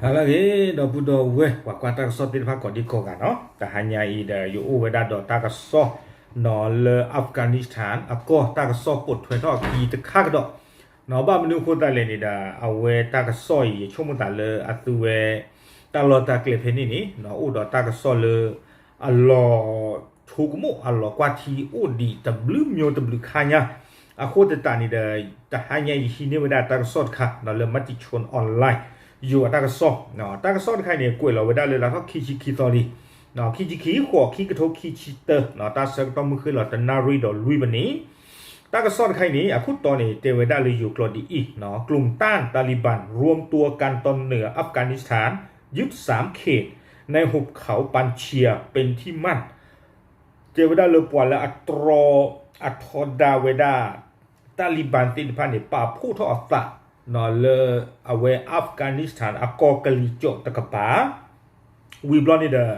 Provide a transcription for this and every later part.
ဟါလၢအဂ့ၤ ဒီပုၢ်ဒီဝဲၢ် ပှၤကွၢ်တၢ်ကစီၣ်သ့ၣ်တဖၣ်ကိးဒံကိးဂၤနီၤ, တဟါညါအံၤဒီး ယအိၣ်ဝဲဒၣ်ဒီးတၢ်ကစီၣ်နီၤ လၢ Afghanistan အကီၢ် တၢ်ကစီၣ်ပိာ်ထွဲထီၣ်အခံတခါကဒီးနီၤ. ဘၣ်မနုၤအဃိသတးလဲၣ်န့ၣ်ဒီး အဝဲတၢ်ကစီၣ်အံၤ ယဆိကမိၣ်သးလၢအသုဝဲ တၢ်လီၢ်တၢ်ကျဲဖဲန့ၣ်န့ၣ်နီၤ အိၣ်ဒီးတၢ်ကစီၣ်လၢ အလီၤဆိကမိၣ် အလီၤကွၢ်ထံအိၣ်ဒံးတဘျုးမျိၤတဘျုးခါညါ, အဃိသတးန့ၣ်ဒီး တဟါညါယဟံးန့ၢ်ဝဲဒၣ်တၢ်ကစီၣ်တခါနီၤ လၢ Matichon Online ယိၤအတၢ်ကစီၣ်, တၢ်ကစီၣ်တခါအံၤန့ၣ် ကွဲးလီၤဝဲဒၣ်လၢလါထီၣ်ခံဆံခံသီလံ, ခံဆံခံ ဃိး ခံကထိခံဆံတၢ တၢ်ဆၢကတီၢ်မုၢ်ဃ့လီၤတနၣ်ရံၣ်ဒီးလွံၢ်မံးနံး, တၢ်ကစီၣ်တခါအံၤန့ၣ် အခိၣ်တီန့ၣ် တဲဝဲဒၣ်လၢယိၤကျိာ်ဒ်အံၤ, กลุ่มต้านตาลิบันรวมตัวกันตอนเหนืออัฟกานิสถาน ยึดสามเขตในหุบเขาปันเชียร์เป็นที่มั่น တဲဝဲဒၣ်လၢပှၤလၢအတြီ အထီဒါဝဲဒၣ် တၢ်လံၤဘၣ်သ့ၣ်တဖၣ်န့ၣ် ပာ်ဖှိၣ်ထီၣ်အသး လၢအဝဲ Afghanistan အကီၢ်ကလံၤကၠီၣ်တကပၤ ဝံၤဘျီန့ၣ်ဒီး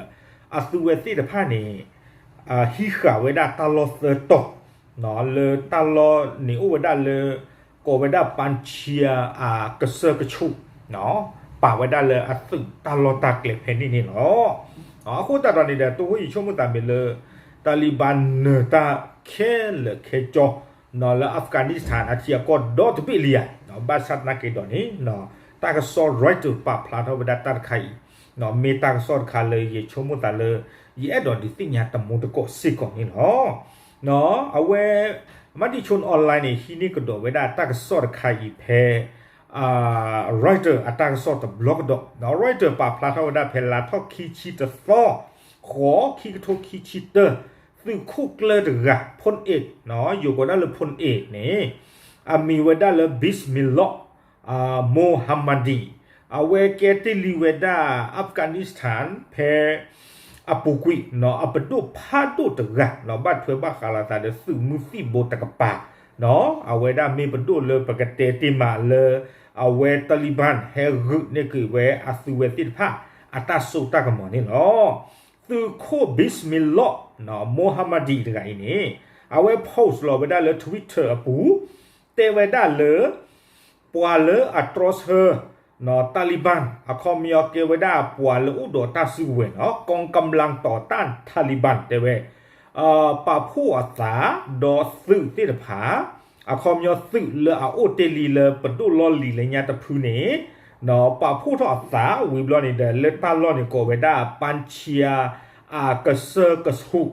အသုဝဲသ့ၣ်တဖၣ်န့ၣ် ဟံးဃာ်ဝဲဒၣ်တၢ်လီၢ်သၢတီၤ လၢတၢ်လီၢ်န့ၣ်အိၣ်ဝဲဒၣ်လၢ ကိးဝဲဒၣ် ပၣ်ဆံယၤ အကစၢၢ်ကဆူး ပာ်ဝဲဒၣ်လၢအသုးတၢ်လီၢ်တၢ်ကျဲဖဲန့ၣ်န့ၣ်လီၤ. အဃိသတးဒီးန့ၣ်ဒီး တဟိယဆိကမိၣ်သးမ့ၢ်လၢ တၢ်လံၤဘၣ်နၢၤတၢ်ခဲလၢာ်ခဲကၠီ လၢ Afghanistan အထံအကီၢ်ဒီတဘ့ၣ်လံဧါ, ဘၣ်ဆၣ်သနာ်က့ဒီးန့ၣ် တၢ်ကစီၣ် Reuters ပာ်ဖျါထီၣ်ဝဲဒၣ်တၢ်တခါအံၤ မ့ၢ်တၢ်ကစီၣ်တခါလၢယဆိကမိၣ်သးလၢ ယအဲၣ်ဒိးဒုးသ့ၣ်ညါတမူတကိးစ့ၢ်ကီးန့ၣ်လီၤ. အဝဲ Matichon Online န့ၣ် ဟံးန့ၢ်ကဒီးဝဲဒၣ်တၢ်ကစီၣ်တခါအံၤဖဲ Reuters အတၢ်ကစီၣ်တဘျီကဒီး Reuters ပာ်ဖျါထီၣ်ဝဲဒၣ်ဖဲလါထီၣ်ခံဆံတသီ ဃိး ခံကထိခံဆံတၢ သုးခိၣ်ကျၢၢ်တဂၤ ဖိၣ်အ့ၣ် ယိၤကိးဒၣ်လၢဖိၣ်အ့ၣ်န့ၣ် အမံၤဝဲဒၣ်လၢ Bismillah Mohammadi အဝဲကဲတ့ၢ်လံဝဲဒၣ် Afghanistan ဖဲ အပူၤကွံာ် အပဒိၣ်ဖးဒိၣ်တဂၤ ဘၣ်ထွဲဘၣ်ဃးလိာ်သးဒီးသုးမုၢ်သံၣ်ဘိတကပၤ အဝဲဒၣ်မ့ၢ်ပဒိၣ်လၢပကတဲတ့ၢ်မးလၢ အဝဲတၢ်လံၤဘၣ်ဟဲဂုာ်န့ၢ်က့ၤဝဲအသုဝဲသ့ၣ်တဖၣ် အတၢ်စိတၢ်ကမီၤန့ၣ်လီၤ. သုးခိၣ် Bismillah Mohammadi တဂၤအံၤန့ၣ် အဝဲ post လီၤဝဲဒၣ်လၢ Twitter အပူၤ တဲဝဲဒၣ်လၢ ပှၤလၢအတြီဆၢ တၢ်လံၤဘၣ် အခီပညီကဲဝဲဒၣ်ပှၤလၢအိၣ်ဒီးတၢ်စုကဝဲၤနီၤ กองกำลังต่อต้านตาลิบัน တဲဝဲ ပာ်ဖှိၣ်အသး ဒီးသုးသ့ၣ်တဖၣ် အခီပညီသုးလၢအအိၣ်တ့ၢ်လံလၢပဒိၣ်လီၢ်လံၤလၢညါတဖုန့ၣ် ပာ်ဖှိၣ်ထီၣ်အသး ဝံၤဘျီန့ၣ်ဒီး လၢတၢ်လီၢ်န့ၣ်ကိးဝဲဒၣ် ပၣ်ဆံယၤ အကစၢၢ်ကဆူး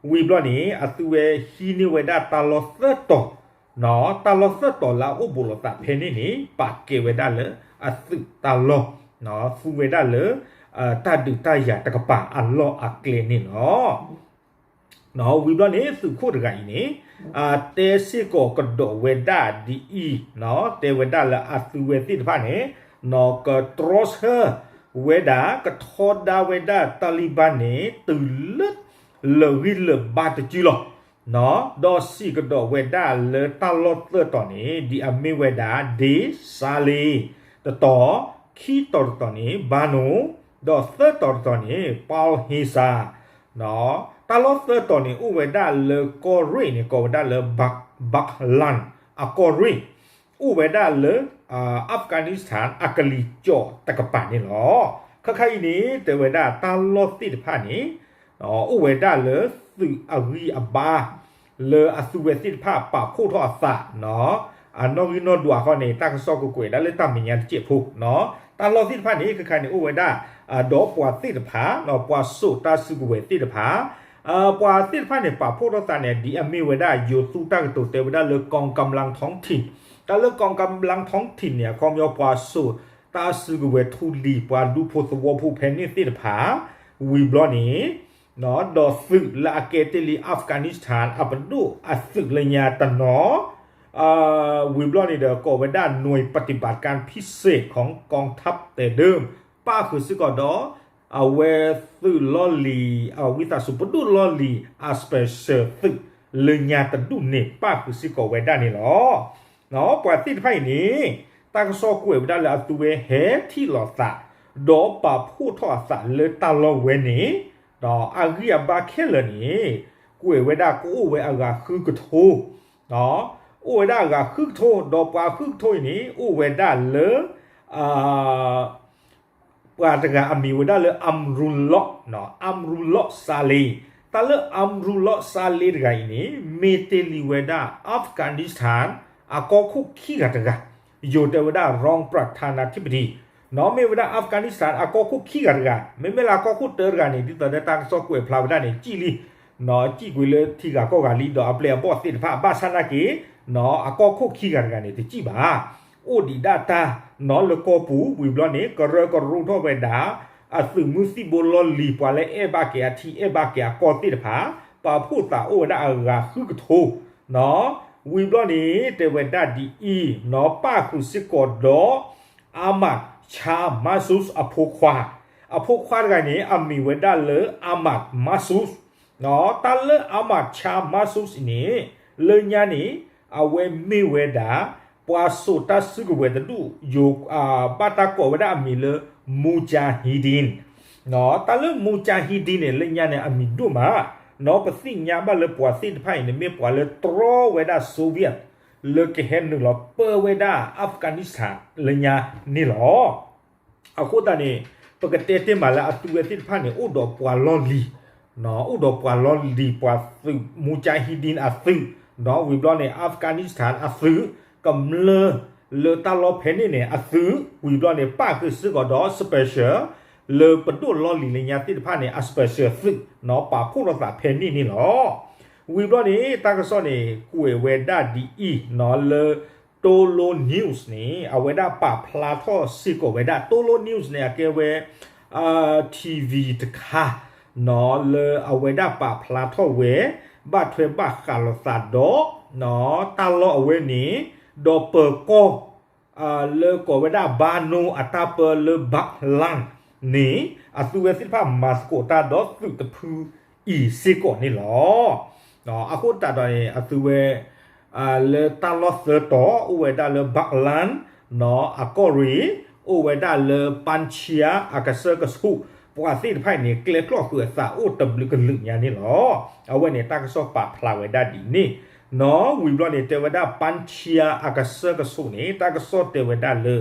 ဝံၤဘျီန့ၣ် အသုဝဲဟံးန့ၢ်ဝဲဒၣ်တၢ်လီၢ်သၢတီၤ တၢ်လီၢ်သၢတီၤလၢအအိၣ်ဘူးလိာ်သးဖဲန့ၣ်န့ၣ် ပာ်ကဲဝဲဒၣ်လၢအသုးတၢ်လီၢ် သူဝဲဒၣ်လၢ တၢ်ဒုးတၢ်ယၤတကပၤအလီၢ်အကျဲန့ၣ်လီၤ. ဝံၤဘျီန့ၣ် သုးခိၣ်တဂၤအံၤန့ၣ် တဲစ့ၢ်ကီးကဒီးဝဲဒၣ်ဒ်အံၤ တဲဝဲဒၣ်လၢအသုဝဲသ့ၣ်တဖၣ်န့ၣ် ကတြီဆၢဝဲဒၣ် ကထီဒါဝဲဒၣ်တၢ်လံၤဘၣ်န့ၣ် တုၤလၢ လၢာ်ဂံၢ်လၢာ်ဘါတစုလီၤ. ဒီးစံးကဒီးဝဲဒၣ်လၢတၢ်လီၢ်သၢတီၤန့ၣ် ဒ်အမ့ၢ်ဝဲဒၣ် ဒ့စါလ့ တတီၤ, ခံတီၤတတီၤန့ၣ် ဘါနိ, ဒီးသၢတီၤတတီၤန့ၣ် ပီၣ်ဟ့စါ တၢ်လီၢ်သၢတီၤန့ၣ် အိၣ်ဝဲဒၣ်လၢကီၢ်ရ့ၣ်န့ၣ် ကိးဝဲဒၣ်လၢ ဘၣ်လၣ် အကီၢ်ရ့ၣ် အိၣ်ဝဲဒၣ်လၢ Afghanistan အကလံၤကၠီၣ်တကပၤန့ၣ်လီၤ. ခဲခါအံၤန့ၣ် တဲဝဲဒၣ်တၢ်လီၢ်သ့ၣ်တဖၣ်န့ၣ် အိၣ်ဝဲဒၣ်လၢသုးအဂံၢ်အဘါ လၢအသုဝဲသ့ၣ်တဖၣ်ပာ်ဖှိၣ်ထီၣ်အသး အနီၣ်ဂံၢ်နီၣ်ဒွးအဃိန့ၣ် တၢ်ကစီၣ်ကကွဲးဒၣ်လၢတၢ်မဲာ်ညါတစဲးဖိ တၢ်လီၢ်သ့ၣ်တဖၣ်န့ၣ် ခဲခါန့ၣ်အိၣ်ဝဲဒၣ် ဒီးပှၤသ့ၣ်တဖၣ် ပှၤစိာ်တၢ်စုကဝဲၤသ့ၣ်တဖၣ် ပှၤသ့ၣ်တဖၣ်န့ၣ် ပာ်ဖှိၣ်ထီၣ်သးန့ၣ် ဒ်အမ့ၢ်ဝဲဒၣ် ယိၤသူတၢ်ကတိၤတဲဝဲဒၣ်လၢ กองกำลังท้องถิ่น တၢ်လၢ กองกำลังท้องถิ่น န့ၣ် အခီပညီပှၤစိာ်တၢ်စုကဝဲၤထူလံၤ ပှၤဒူဖိသဝီဖိဖဲန့ၣ်သ့ၣ်တဖၣ် ဝံၤဘျီန့ၣ် ဒီးသုးလၢအကဲတ့ၢ်လံ Afghanistan အပဒိၣ်အသုးလၢညါတနီၤ ဝံၤဘျီန့ၣ်ဒီး ကိးဝဲဒၣ် หน่วยปฏิบัติการพิเศษของกองทัพ แต่เดิม ပၣ်ဃုာ်စ့ၢ်ကီးဒီး အဝဲသုးလီၢ်လံၤ အဝံသးစူၤပဒိၣ်လီၢ်လံၤ အ special သုးလၢညါတဒူၣ်န့ၣ် ပၣ်ဃုာ်စ့ၢ်ကီးဝဲဒၣ်န့ၣ်လီၤ. ပှၤသ့ၣ်တဖၣ်အံၤန့ၣ် တၢ်ကစီၣ်ကွဲးဝဲဒၣ်လၢအသုဝဲဟဲထံၣ်လိာ်သး ဒီးပာ်ဖှိၣ်ထီၣ်အသးလၢတၢ်လီၢ်ဝဲန့ၣ် ဒီးအဂံၢ်အဘါခဲလၢာ်န့ၣ် ကွဲးဝဲဒၣ်ကအိၣ်ဝဲအဂၤဃုကထိ အိၣ်ဝဲဒၣ်အဂၤဃုကထိ ဒီးပှၤဃုကထိအံၤန့ၣ် အိၣ်ဝဲဒၣ်လၢ အ ပှၤတဂၤအမံၤဝဲဒၣ်လၢ Amrullah, Amrullah Saleh, တၢ်လၢ Amrullah Saleh တဂၤအံၤန့ၣ် မ့ၢ်တ့ၢ်လံဝဲဒၣ် Afghanistan အကီၢ်ခိၣ်ခံဂၤတဂၤ, ယိၤတဲဝဲဒၣ် รองประธานาธิบดี, နီၢ် မ့ၢ်ဝဲဒၣ် Afghanistan အကီၢ်ခိၣ်ခံဂၤတဂၤ, မ့မ့ၢ်လၢအကီၢ်ခိၣ်တၢတဂၤန့ၣ် ဒ်သိးဒီးတၢ်ကစီၣ်ကွဲးဖျါဝဲဒၣ်န့ၣ် ကံၣ်လံ, နီၢ် ကံၣ်ကွံာ်လၢထံဂၤကီၢ်ဂၤလံ ဒီးအပျဲၢ်အဘီၣ်သ့ၣ်တဖၣ် ဘၣ်ဆၣ်နာ်က့ နီၢ် အကီၢ်ခိၣ်ခံဂၤတဂၤန့ၣ် တကံၣ်ဘၣ်, အိၣ်ဒံးဒၣ်တၢ် နီၢ် လၢကီၢ်ပူၤ ဝံၤဘျီန့ၣ် ကရၢကရိထီၣ်ဝဲဒၣ် အသုးမုၢ်သံၣ်ဘိလီၢ်လံၤ ပှၤလၢအဲၣ်ဘၣ်က့ၤအထံအဲၣ်ဘၣ်က့ၤအကီၢ်သ့ၣ်တဖၣ် ပာ်ဖှိၣ်သးအိၣ်ဝဲဒၣ်အဂၤဃုကထိ, နီၢ် ဝံၤဘျီန့ၣ် တဲဝဲဒၣ်ဒ်အံၤ, နီၢ် ပၣ်ဃုာ်စ့ၢ်ကီးဒီး Ahmad Shah Massoud အဖိခွါ, အဖိခွါတဂၤန့ၣ် အမံၤဝဲဒၣ်လၢ Ahmad Massoud, နီၢ် တၢ်လၢ Ahmad Shah Massoud အံၤန့ၣ် လၢညါန့ၣ် အဝဲမ့ၢ်ဝဲဒၣ် ပှၤစိာ်တၢ်စုကဝဲၤတဒူၣ် ယိၤ ဘၣ်တၢ်ကိးဝဲဒၣ်အမံၤလၢ Mujahideen, နီၢ် တၢ်လၢ Mujahideen န့ၣ် လၢညါန့ၣ် အမံၤဒိၣ်မး, နီၢ် ပသ့ၣ်ညါဘၣ်လၢပှၤသ့ၣ်တဖၣ်အံၤန့ၣ် မ့ၢ်ပှၤလၢတြီဝဲဒၣ် Soviet လၢကဟဲနုာ်လီၤပၢဝဲဒၣ် Afghanistan လၢညါန့ၣ်လီၤ. အဃိသတးန့ၣ် ပကတဲတ့ၢ်မးလၢအသုဝဲသ့ၣ်တဖၣ်န့ၣ် အိၣ်ဒီးပှၤလီၢ်လံၤ, နီၢ် အိၣ်ဒီးပှၤလီၢ်လံၤ ပှၤသုး Mujahideen အသုး, နီၢ် ဝံၤဘျီန့ၣ် Afghanistan အသုး, ကမျၢၢ်လၢတၢ်လီၢ်ဖဲန့ၣ်န့ၣ် အသုး, ဝံၤဘျီန့ၣ် ပၣ်ဃုာ်စ့ၢ်ကီးဒီး special လၢပဒိၣ်လီၢ်လံၤလၢညါသ့ၣ်တဖၣ်န့ၣ် အ special သုး, နီၢ် ပာ်ဖှိၣ်ထီၣ်သးဖဲန့ၣ်န့ၣ်လီၤ. ဝံၤဘျီန့ၣ် တၢ်ကစီၣ်န့ၣ် ကွဲးဝဲဒၣ်ဒ်အံၤ, နီၢ် လၢ Tolo News န့ၣ် အဝဲဒၣ်ပာ်ဖျါထီၣ်စ့ၢ်ကီးဝဲဒၣ် Tolo News န့ၣ် အကဲဝဲ TV တခါ, နီၢ် လၢအဝဲဒၣ်ပာ်ဖျါထီၣ်ဝဲ ဘၣ်ထွဲဘၣ်ဃးလိာ်သးဒီး နီၢ် တၢ်လီၢ်အဝဲန့ၣ် ဒီးပၢၤကီၢ် လၢကိးဝဲဒၣ် Barno အတၢ်ပၢလၢ Baghlan န့ၣ် အသုဝဲသ့ၣ်တဖၣ်မၤသကိးတၢ်ဒီးသုးတဖုအံၤစ့ၢ်ကီးန့ၣ်လီၤ. အဃိသတးဒီးန့ၣ် အသုဝဲ လၢတၢ်လီၢ်သၢတီၤ အိၣ်ဝဲဒၣ်လၢ Baghlan, နီၢ် အကီၢ်ရ့ၣ်, အိၣ်ဝဲဒၣ်လၢ Panjshir အကစၢၢ်ကဆူး, ပှၤသ့ၣ်တဖၣ်အံၤန့ၣ် ကျဲကျီၢ်ဃုာ်အသးအိၣ်တဘျုးကလုာ်ညါန့ၣ်လီၤ. အဝဲန့ၣ် တၢ်ကစီၣ်ပာ်ဖျါဝဲဒၣ်ဒ်န့ၣ်, နီၢ် ဝံၤဘျီန့ၣ် တဲဝဲဒၣ် Panjshir အကစၢၢ်ကဆူးန့ၣ် တၢ်ကစီၣ်တဲဝဲဒၣ်လၢ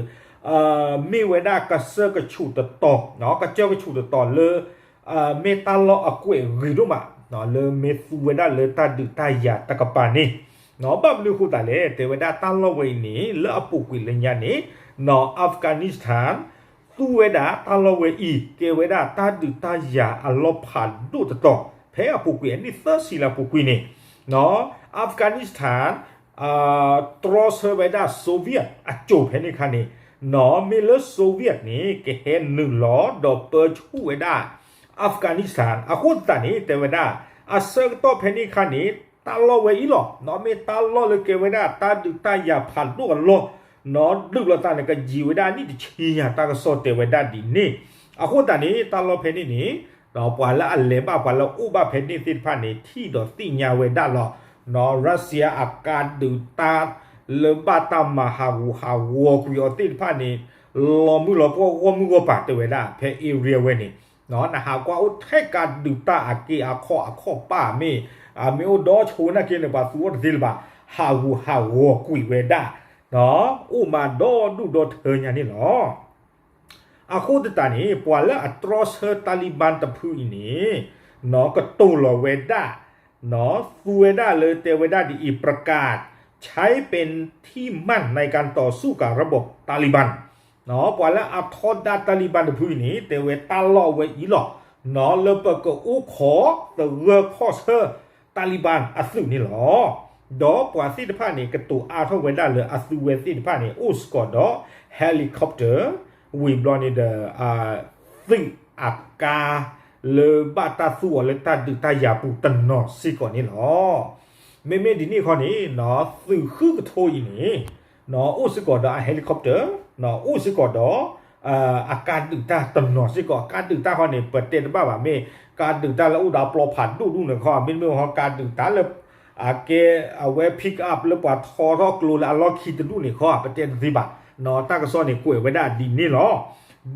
မ့ၢ်ဝဲဒၣ်ကစၢၢ်ကဆူးတတီၤ, နီၢ် ကစၢၢ်ကဆူးတတီၤလၢ မ့ၢ်တၢ်လီၢ်အကွဲးဂ့ၤဒိၣ်မး, နီၢ် လၢမ့ၢ်သူဝဲဒၣ်လၢတၢ်ဒုးတၢ်ယၤတကပၤန့ၣ်, နီၢ် ဘၣ်မနုၤအဃိသတးလဲၣ်, တဲဝဲဒၣ်တၢ်လီၢ်ဝဲအံၤန့ၣ် လၢအပူၤကွံာ်လၢညါန့ၣ်, နီၢ် Afghanistan သူဝဲဒၣ်တၢ်လီၢ်ဝဲအံၤ ကဲဝဲဒၣ်တၢ်ဒုးတၢ်ယၤအလီၢ်ဖးဒိၣ်တတီၤ, ဖဲအပူၤကွံာ်အနံၣ်သၢဆံလၢအပူၤကွံာ်န့ၣ်, နီၢ် Afghanistan တြီဆၢဝဲဒၣ် Soviet အစိၤဖဲန့ၣ်အခါန့ၣ်, နီၢ် မ့ၢ်လၢ Soviet န့ၣ် ကဟဲနုာ်လီၤဒီးပၢဆူၣ်ဝဲဒၣ် Afghanistan အဃိသတးန့ၣ် တဲဝဲဒၣ် အဆၢကတီၢ်ဖဲန့ၣ်အခါန့ၣ် တၢ်လီၢ်ဝဲအံၤလီၤ, နီၢ် မ့ၢ်တၢ်လီၢ်လၢကဲဝဲဒၣ်တၢ်ဒုးတၢ်ယၤဖးဒိၣ်အလီၢ်, နီၢ် ဒုးလိာ်သးန့ၣ် ကယံာ်ဝဲဒၣ်အနံၣ်တဆံယၤ တၢ်ကစီၣ်တဲဝဲဒၣ်ဒ်န့ၣ်, အဃိသတးန့ၣ် တၢ်လီၢ်ဖဲန့ၣ်န့ၣ် ပှၤလၢအလဲၤဘၣ်ပှၤလၢအအိၣ်ဘၣ်ဖဲန့ၣ်သ့ၣ်တဖၣ်န့ၣ် ထံၣ်ဒီးသ့ၣ်ညါဝဲဒၣ်လီၤ, နီၢ် Russia အကါဒုးတၢ်လၢဘၣ်တၢ်မၤဟးဂူာ်ဟးဂီၤကွံာ်အီၤသ့ၣ်တဖၣ်န့ၣ် လီၤမုၢ်လီၤပှီၢ်ဂီၢ်မုၢ်ဂီၢ်ပၤတဲဝဲဒၣ် ဖဲ area ဝဲန့ၣ်, နီၢ် နဟးကွၢ်အိၣ်ထဲကါဒုးတၢ်အက့အခီၣ်အခီၣ်ပၢ်မ့ၢ်, မ့ၢ်အိၣ်ဒီးဆိနာ်က့န့ၣ် ပှၤသူအီၤတသ့လၢၤဘၣ်, ဟးဂူာ်ဟးဂီၤကွံာ်ဝဲဒၣ်, နီၢ် အိၣ်မးဒီဒူၣ်ဒီထၢညါန့ၣ်လီၤ. အဃိသတးန့ၣ် ပှၤလၢအတြီဆၢ Taliban တဖုအံၤန့ၣ်, နီၢ် ကတိၤလီၤဝဲဒၣ်, နီၢ် သူဝဲဒၣ်လၢတဲဝဲဒၣ်ဒ်အံၤ ประกาศใช้เป็นที่มั่นในการต่อสู้กับระบบตาลิบัน, နီၢ် ပှၤလၢအထီဒါ Taliban တဖုအံၤန့ၣ် တဲဝဲတၢ်လီၢ်ဝဲအံၤလီၤ, နီၢ် လၢပကအိၣ်ခိးသဂၢၢ်ခီၣ်ဆၢ Taliban အသုးန့ၣ်လီၤ. ဒီးပှၤသ့ၣ်တဖၣ်န့ၣ် ကတိၤအါထီၣ်ဝဲဒၣ်လၢအသုဝဲသ့ၣ်တဖၣ်န့ၣ် အိၣ်စ့ၢ်ကီးဒီး helicopter, ဝံၤဘျီန့ၣ်ဒီး သုးအကါ လၢဘၣ်တၢ်သူအီၤလၢတၢ်ဒုးတၢ်ယၤပူၤတနီၤစ့ၢ်ကီးန့ၣ်လီၤ. မ့မ့ၢ်ဒ်န့ၣ်ခီန့ၣ် နီၢ် သုးဃုကထိအံၤန့ၣ် နီၢ် အိၣ်စ့ၢ်ကီးဒီးအ helicopter, နီၢ် အိၣ်စ့ၢ်ကီးဒီး အကါဒုးတၢ်တနီၤစ့ၢ်ကီး, အကါဒုးတၢ်ခီန့ၣ် ပတဲတဘၣ်ဘၣ် မ့ၢ်ကါဒုးတၢ်လၢအိၣ်ဒီးအပျီဖးဒိၣ်ဒူၣ်န့ၣ်ခီ, မ့တမ့ၢ်ခီကါဒုးတၢ်လၢ အကဲအဝဲ pick up လၢပှၤထီထီၣ်ကျိလၢအလီၢ်ခံတဒူၣ်န့ၣ်ခီ ပတဲတသ့ဘၣ်, နီၢ် တၢ်ကစီၣ်န့ၣ်ကွဲးဝဲဒၣ်ဒ်န့ၣ်လီၤ.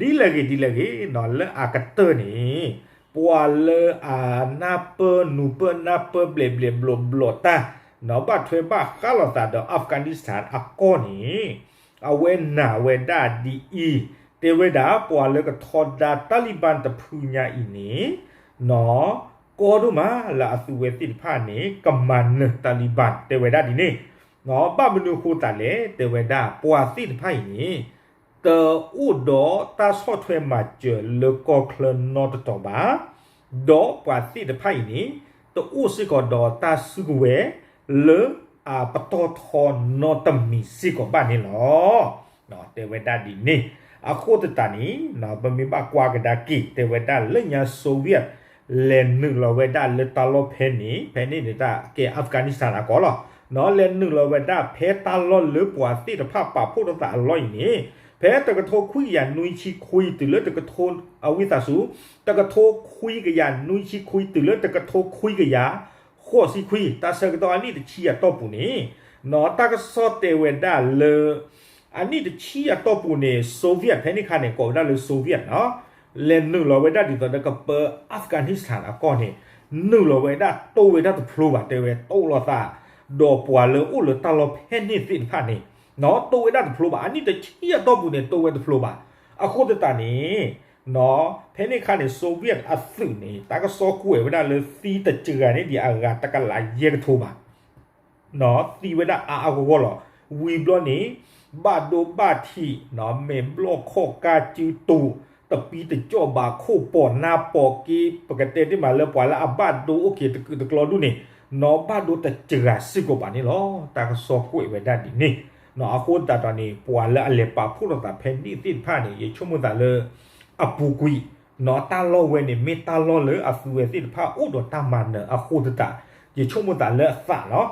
ဒ်လဲၣ်ဂ့ၤဒ်လဲၣ်ဂ့ၤ နီၢ် လၢအကတၢၢ်န့ၣ် ပှၤလၢအနၢ်ပၢၢ်နူၤပၢၢ်နၢ်ပၢၢ်ဘျဲးဘျဲးဘျီးဘျီးတၢ်, နီၢ် ဘၣ်ထွဲဘၣ်ဃးလိာ်သးဒီး Afghanistan အကီၢ်န့ၣ် အဝဲနာ်ဝဲဒၣ်ဒ်အံၤ, တဲဝဲဒၣ်ပှၤလၢကထီဒါတၢ်လံၤဘၣ်တဖုညါအံၤန့ၣ် နီၢ် ကီဒိၣ်မးလၢအသုးဝဲသ့ၣ်တဖၣ်န့ၣ် ကမၤနၢၤတၢ်လံၤဘၣ် တဲဝဲဒၣ်ဒ်န့ၣ်, ဘၣ်မနုၤအဃိသတးလဲၣ် တဲဝဲဒၣ်ပှၤသ့ၣ်တဖၣ်အံၤန့ၣ် တအိၣ်ဒီးတၢ်ဆီၣ်ထွဲမၤစၢၤလၢကီၢ်ချၢနီတတီၤဘၣ်, ဒီးပှၤသ့ၣ်တဖၣ်အံၤန့ၣ် တအိၣ်စ့ၢ်ကီးဒီးတၢ်စုကဝဲၤလၢအပတီၢ်ထီနီတမံၤစ့ၢ်ကီးဘၣ်န့ၣ်လီၤ. တဲဝဲဒၣ်ဒ်န့ၣ်, အဃိသတးန့ၣ် ပမ့ၢ်ဘၣ်ကွၢ်ကဒါက့ၤ တဲဝဲဒၣ်လၢညါ Soviet လဲၤနုာ်လီၤဝဲဒၣ်လၢတၢ်လီၢ်ဖဲန့ၣ် ဖဲန့ၣ်န့ၣ်တၢ်ကဲ Afghanistan အကီၢ်လီၤ. လဲၤနုာ်လီၤဝဲဒၣ်ဖဲတၢ်လီၢ်လၢပှၤသ့ၣ်တဖၣ်ပာ်ဖှိၣ်ထီၣ်သးအလီၢ်အံၤန့ၣ် ဖဲတကထိခွံကယၤနွံဆံခွံတုၤလၢတကထိ အဝံသးစူၤ တကထိခွံကယၤနွံဆံခွံတုၤလၢတကထိခွံကယၤဃိးဆံခွံ တၢ်ဆၢကတီၢ်အနံၣ်တဆံအတီၢ်ပူၤန့ၣ် နီၢ် တၢ်ကစီၣ်တဲဝဲဒၣ်လၢ အနံၣ်တဆံအတီၢ်ပူၤန့ၣ် Soviet ဖဲန့ၣ်အခါန့ၣ် ကိးဝဲဒၣ်လၢ Soviet နီၢ် လဲၤနုာ်လီၤဝဲဒၣ်ဒ်သိးဒီးကပၢ Afghanistan အကီၢ်န့ၣ် နုာ်လီၤဝဲဒၣ်တိၢ်ဝဲဒၣ်တဖျိဘၣ် တဲဝဲတိၢ်လိာ်သး ဒီးပှၤလၢအိၣ်လၢတၢ်လီၢ်ဖဲန့ၣ်သ့ၣ်တဖၣ်န့ၣ် နီၢ် တိၢ်ဝဲဒၣ်တဖျိဘၣ် အနံၣ်တဆံအတီၢ်ပူၤန့ၣ် တိၢ်ဝဲတဖျိဘၣ်. အဃိသတးန့ၣ် နီၢ် ဖဲန့ၣ်အခါန့ၣ် Soviet အသုးန့ၣ် တၢ်ကစီၣ်ကွဲးဝဲဒၣ်လၢသံတစှၤန့ၣ်ဒံးအဂၤတကလးယဲၢ်ကထိဘၣ် နီၢ် သံဝဲဒၣ်အါအါဂီၢ်ဂီၢ်လီၤ. ဝံၤဘျီန့ၣ် ဘၣ်ဒိဘၣ်ထံး နီၢ် မဲာ်ဘျီၣ်ခီၣ်ကါစုတူာ် တပံတကၠီၣ်ဘၣ်ခိၣ် ပိာ်နါပိာ်က့ ပကတဲတ့ၢ်မးလၢပှၤလၢအဘၣ်ဒိအိၣ်က့ၤတကုာ်တကျီဒူၣ်န့ၣ် နီၢ် ဘၣ်ဒိတစှၤစ့ၢ်ကီးဘၣ်န့ၣ်လီၤ. တၢ်ကစီၣ်ကွဲးဝဲဒၣ်ဒ်န့ၣ် နီၢ် အဃိသတးဒီးန့ၣ် ပှၤလၢအလဲၤပာ်ဖှိၣ်ထီၣ်သးဖဲန့ၣ်သ့ၣ်တဖၣ်န့ၣ် ယဆိကမိၣ်သးလၢ အပူၤကွံာ် နီၢ် တၢ်လီၢ်ဝဲန့ၣ် မ့ၢ်တၢ်လီၢ်လၢအသုးဝဲသ့ၣ်တဖၣ်အိၣ်ဒီးတၢ်မၤနၢၤအဃိသတး ယဆိကမိၣ်သးလၢအသးလီၤ.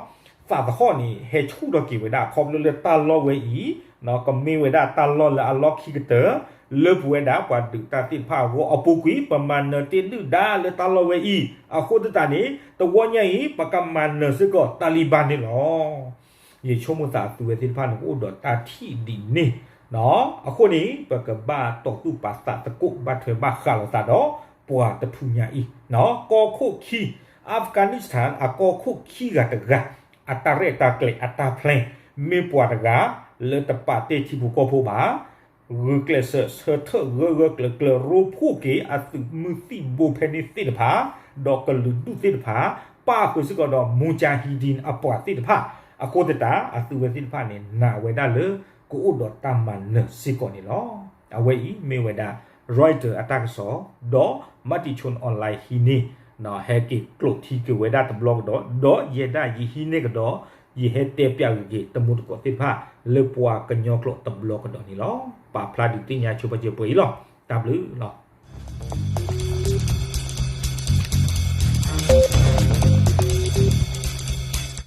သးသဟီၣ်န့ၣ် ဟဲဆူၣ်ထီၣ်က့ၤဝဲဒၣ် ခီဖျိလၢတၢ်လီၢ်ဝဲအံၤ နီၢ် ကမ့ၢ်ဝဲဒၣ်တၢ်လီၢ်လၢအလီၢ်ခံကတၢၢ် လၢပဝဲဒၣ်ပှၤဒုးတၢ်သ့ၣ်တဖၣ်အဂီၢ် အပူၤကွံာ် ပမၤနၢၤတ့ၢ်ဒုၣ်ဒါလၢတၢ်လီၢ်ဝဲအံၤ အဃိသတးန့ၣ် တဝီညါအံၤ ပကမၤနၢၤစ့ၢ်ကီးတၢ်လံၤဘၣ်န့ၣ်လီၤ. ယဆိကမိၣ်သးအသုးဝဲသ့ၣ်တဖၣ်န့ၣ် ကအိၣ်ဒီးတၢ်ထံၣ်ဒ်န့ၣ် နီၢ် အဃိန့ၣ် ပကဘၣ်တီၢ်သူၣ်ပာ်သးသကိး ဘၣ်ထွဲဘၣ်ဃးလိာ်သးဒီး ပှၤတဖုညါအံၤ နီၢ် ကီၢ်ခိၣ်ခံ Afghanistan အကီၢ်ခိၣ်ခံဂၤတဂၤ အတၢ်ရဲၣ်တၢ်ကျဲၤအတၢ် plan မ့ၢ်ပှၤတဂၤလၢတပာ်တ့ၢ်ထံဖိကီၢ်ဖိဘၣ် ဂုာ်ကျဲးစၢးဆၢထၢၣ်ဂၢၢ်ဂၢၢ်ကျၢၤကျၢၤ ရိဖှိၣ်က့ၤအသုးမုၢ်သံၣ်ဘိဖဲန့ၣ်သ့ၣ်တဖၣ် ဒီးကလုာ်ဒူၣ်သ့ၣ်တဖၣ် ပၣ်ဃုာ်စ့ၢ်ကီးဒီး Mujahideen အပှၤသ့ၣ်တဖၣ် အဃိသတး အသုးဝဲသ့ၣ်တဖၣ်န့ၣ် နာ်ဝဲဒၣ်လၢ ကအိၣ်ဒီးတၢ်မၤနၢၤစ့ၢ်ကီးန့ၣ်လီၤ. အဝဲအံၤမ့ၢ်ဝဲဒၣ် Reuters အတၢ်ကစီၣ် ဒီး Matichon Online ဟံးန့ၢ် ဟဲက့ၤကျိးထံက့ၤဝဲဒၣ်တဘျီကဒီး ဒီးယဲဒၣ်ယဟံးန့ၢ်ကဒီး ယဟဲတဲပျးဂ့ၤက့ၤတမူတကိးသ့ၣ်တဖၣ် လၢပှၤကညီကျိာ်တဘျီကဒီးန့ၣ်လီၤ. ပာ်ဖျါဒုးသ့ၣ်ညါဆိပာ်စၢၤပှဲၤအံၤလီၤ. တၢ်ဘျုးလီၤ.